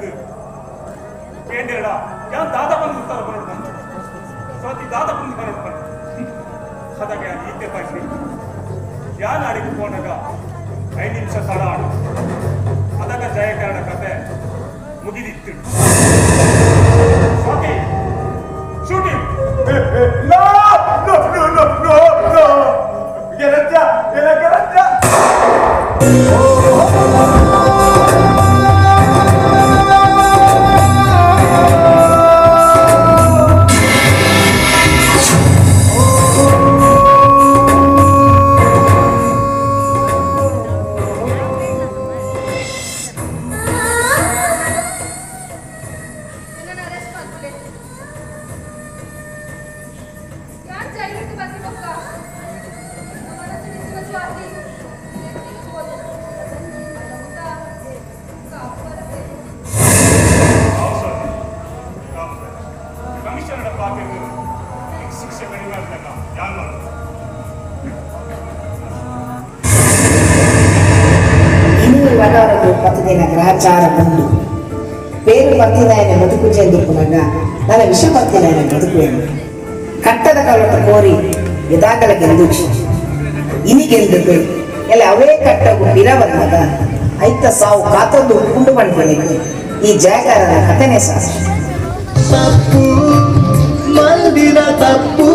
ಬೈತದು ಕೇಂದ್ರ ಯಾನ್ ದಾದ ಬಂದು ಉತ್ತರ ಬರೋಡು ಬಂತು ಸ್ವಾತಿ ದಾದ ಬಂದು ಬರೋಡು ಬಂತು ಅದಾಗ ಯಾನ್ ಈತೆ ಪಾಯಿಸಿ ಯಾನ್ ಅಡಿಗೆ ಹೋನಾಗ 5 ನಿಮಿಷ ತಡ ಆಡು ಅದಾಗ ಜಯಕರಣ ಕತೆ ಮುಗಿದಿತ್ತು. Swathi shooting. No no no no no no ಗೆಲಚ್ಚ ಎಲ ಗೆಲಚ್ಚ. ಗ್ರಹಚಾರ ಬಂದು ಬೇರು ಬರ್ತಿದ್ದಾನೆ ಬದುಕು ಚೆಂದಿಪ್ಪುನಾಗ ನನ್ನ ವಿಷ ಬರ್ತಿದ್ದಾನೆ ಬದುಕುವೇನು ಕಟ್ಟದ ಕಳಟ ಕೋರಿ ಎದಾಗಲ ಗೆಂದು ಇನಿ ಗೆಂದು ಎಲ್ಲ ಅವೇ ಕಟ್ಟವು ಬಿರ ಬಂದಾಗ ಐತ ಸಾವು ಕಾತೊಂದು ಉಂಡು ಬಂದ್ಕೊಂಡಿದ್ದು ಈ ಜಯಕಾರನ ಕಥೆನೇ ಸಾಸ. ತಪ್ಪು ಮಂದಿರ ತಪ್ಪು.